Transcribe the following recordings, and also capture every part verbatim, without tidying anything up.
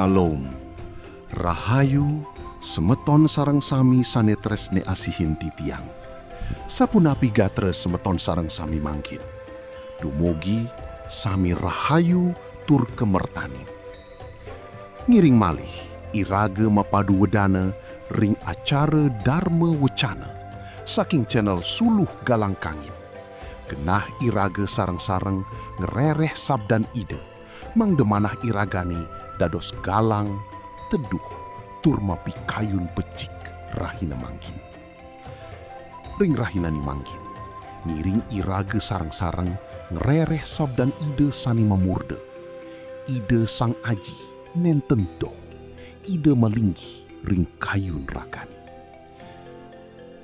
Shalom. Rahayu, semeton sareng sami sane tresne asihin titiang. Sapunapi gatra semeton sareng sami mangkin? Dumugi sami rahayu tur kamertanin. Ngiring malih iraga mapadu wedana ring acara Dharma Wecana saking channel Suluh Galang Kangin. Genah iraga sareng-sareng ngrereh sabdan Ida, mangda manah iragane dados galang, teduh, tur mapikayun becik rahina mangkin. Ring rahinane mangkin, ngiring iraga sareng-sareng ngrereh sabdan Ida sane mamurda. Ida Sang Aji nenten doh, Ida malinggih ring kayun ragane.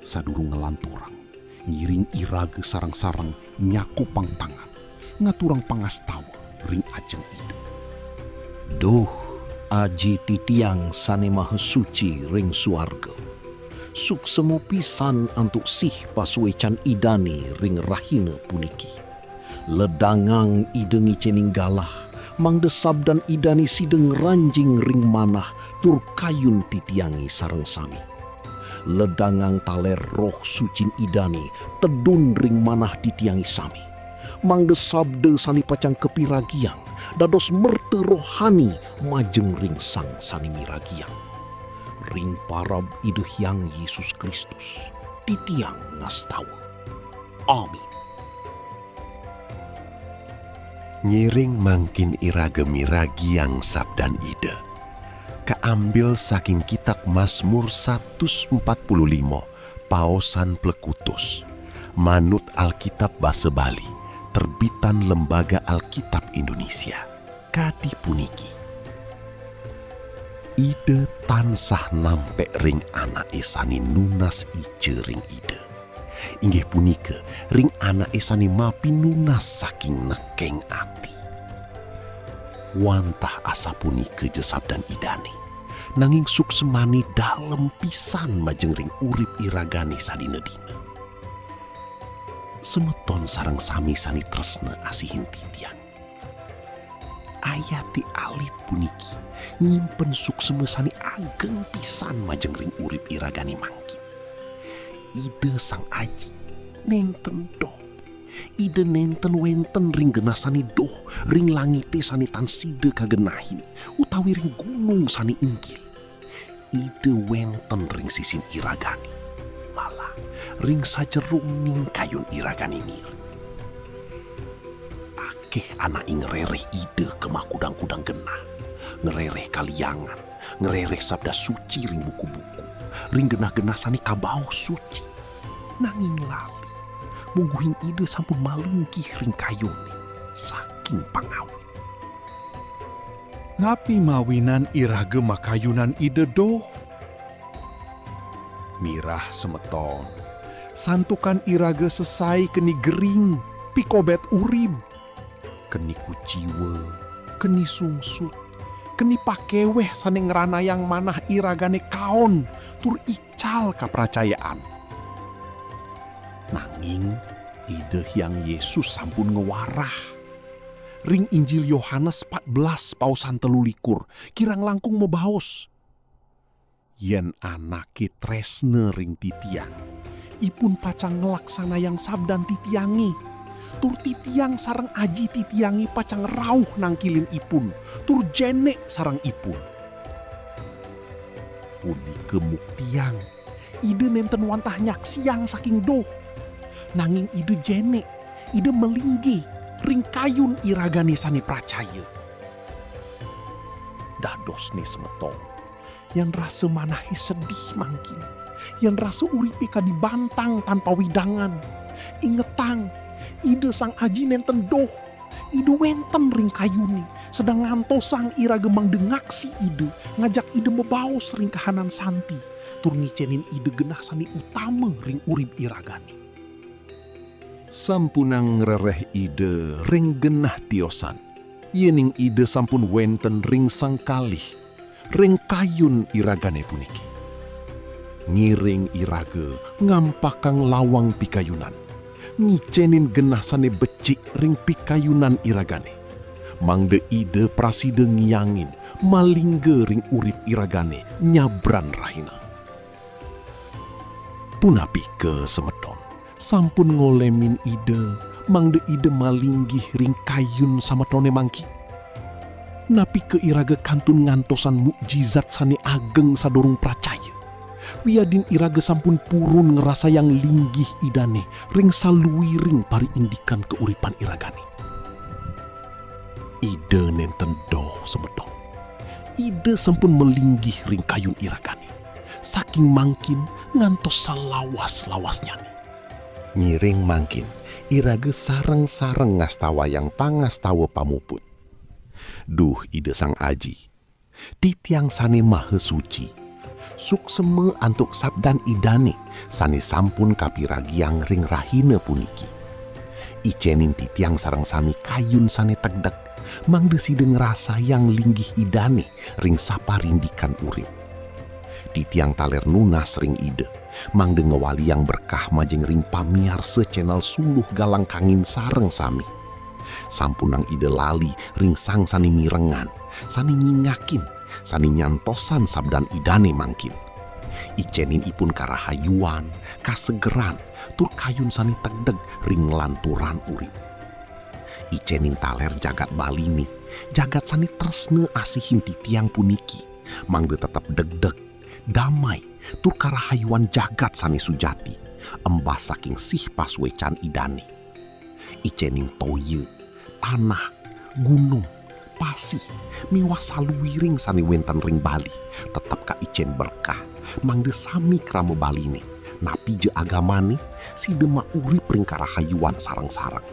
Sadurung nglanturang, ngiring iraga sareng-sareng nyakupang tangan, ngaturang pangastawa ring ajeng Ida. Duh, Aji titiang sane maha suci ring suarga. Suksma pisan antuk sih pasuecan Idane ring rahina puniki. Ledangang Ida ngicening galah, mangda sabdan Idane sida ngranjing ring manah tur kayun titiange sareng sami. Ledangang taler Roh Sucin Idane tedun ring manah titiange sami, mangda sabda sane pacang kapiragiang dados merta rohani majeng ring Sang Sane Miragiang. Ring parab Ida Hyang Yesus Kristus, titiang ngastawa. Amin. Ngiring mangkin iraga miragiang sabdan Ida. Kaambil saking kitab Mazmur satus empat puluh lima, paosan plekutus. Manut Alkitab basa Bali, terbitan Lembaga Alkitab Indonesia. Kadi puniki. Ida tansah nampek ring anake sane nunas ica ring Ida. Inggih punika, ring anake sane mapinunas saking nekeng ati. Wantah asapunika ja sabdan Idane, nanging suksmane dalem pisan majeng ring urip iragane sadina-dina. Semeton sareng sami sane tresna asihin titiang. Ayate alit puniki nyimpen suksma sane ageng pisan majeng ring urip iragane mangkin. Ida Sang Aji nenten doh. Ida nenten wenten ring genah sane doh, ring langite sane tan sida kagenahin, utawi ring gunung sane inggil. Ida wenten ring sisin iragane, malah ring sajeroning kayun iragane ngiring. Akeh anake ngrereh Ida ka makudang-kudang genah, ngrereh kaliangan, ngrereh sabda suci ring buku-buku, ring genah-genah sane kabaos suci. Nanging lali, mungguing Ida sampun malinggih ring kayune saking pangawit. Napi mawinan iraga makayunan Ida doh? Mirah semeton, santukan iraga sesai keni gering, pikobet urib, keni kuciwa, keni sungsut, keni pakeweh sane ngranayang manah iragane kaon tur ical kapracayaan. Nanging Ida Hyang Yesus sampun ngwarah. Ring Injil Yohanes pat belas paosan telu likur, kirang langkung mabaos, "Yen anake tresna ring titiang, ipun pacang nglaksanayang sabdan titiange, tur titiang sareng Aji titiange pacang rauh nangkilin ipun, tur jenek sareng ipun." Punika muktiang Ida nenten wantah nyaksiang saking doh, nanging Ida jenek, Ida malinggih ring kayun iragane sane pracaya. Dadosne semeton, yan rasa manahe sedih mangkin, yan rasa uripe kadi bantang tan pawidangan, ingetang, Ida Sang Aji nenten doh, Ida wenten ring kayune, sedeng ngantosang iraga mangda ngaksi Ida, ngajak Ida mabaos ring kahanan santi, tur ngicenin Ida genah sane utama ring urip iragane. Sampunang ngrereh Ida ring genah tiosan, yening Ida sampun wenten ring sang kalih, ring kayun iragane puniki. Ngiring iraga ngampakang lawang pikayunan, ngicenin genah sane becik ring pikayunan iragane, Mangda Ida prasida ngiangin malingga ring urip iragane nyabran rahina. Punapike semeton sampun ngolemin Ida, mangda Ida malinggih ring kayun semetone mangkin? Napike iraga kantun ngantosan mukjizat sane ageng sadurung pracaya? Wiadin iraga sampun purun ngrasayang linggih Idane ring saluiring pariindikan kauripan iragane. Ida nenten doh semeton. Ida sampun malinggih ring kayun iragane. Saking mangkin ngantos salawas-lawasnyane. Ngiring mangkin, iraga sareng-sareng ngastawayang pangastawa pamuput. Duh Ida Sang Aji, titiang sane maha suci, suksma antuk sabdan Idane sane sampun kapiragiang ring rahina puniki. Icenin titiang sareng sami kayun sane tegdek, mangda sida ngrasayang linggih Idane ring saparindikan urip. Titiang taler nunas ring Ida, mangda ngwaliang berkah majeng ring pamiarsa channel Suluh Galang Kangin sareng sami. Sampunang Ida lali ring sang sane mirengan, sane nyingakin, sane nyantosan sabdan Idane mangkin. Icenin ipun karahayuan, kasegeran, tur kayun sane tegdeg ring nglanturan urip. Icenin taler jagat Baline, jagat sane tresna asihin titiang puniki, mangda tetep degdeg, damai, tur karahayuan jagat sane sujati, embas saking sih pasuecan Idane. Icenin toya, tanah, gunung, pasih, miwah saluiring sane wenten ring Bali, tetep kaicen berkah, mangda sami krama Baline, napija agamane, sida maurip ring karahayuan sareng-sareng.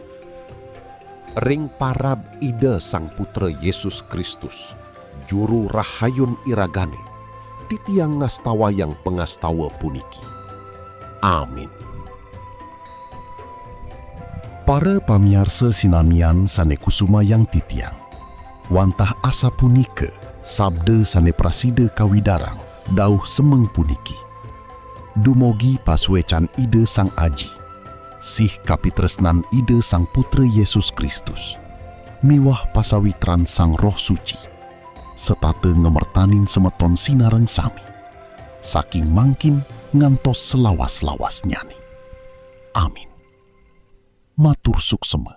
Ring parab Ida Sang Putra Yesus Kristus, Juru Rahayun iragane, titiang ngastawayang pangastawa puniki. Amin. Para pamiarsa sinamian sane kusumayang titiang, wantah asapunika sabda sane prasida kawidarang dauh semeng puniki. Dumugi pasuecan Ida Sang Aji, sih kapitresnan Ida Sang Putra Yesus Kristus, miwah pasawitran Sang Roh Suci, setata ngamertanin semeton sinareng sami, saking mangkin ngantos salawas-lawasnyane. Amin. Matur suksema.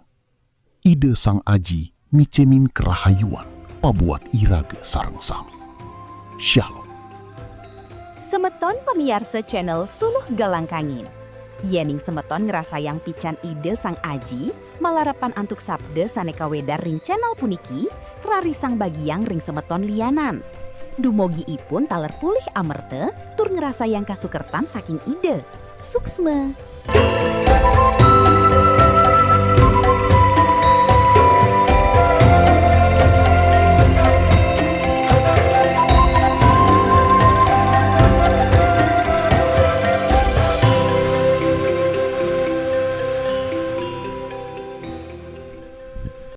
Ida Sang Aji micenin karahayuan pabuat iraga sareng sami. Shalom. Semeton pamiarsa channel Suluh Galang Kangin. Yening semeton ngrasayang pican Ida Sang Aji, malarapan antuk sabda sane kawedar ring channel puniki, rarisang bagiang ring semeton lianan. Dumugi ipun taler polih amerta tur ngrasayang kasukertan saking Ida. Suksma.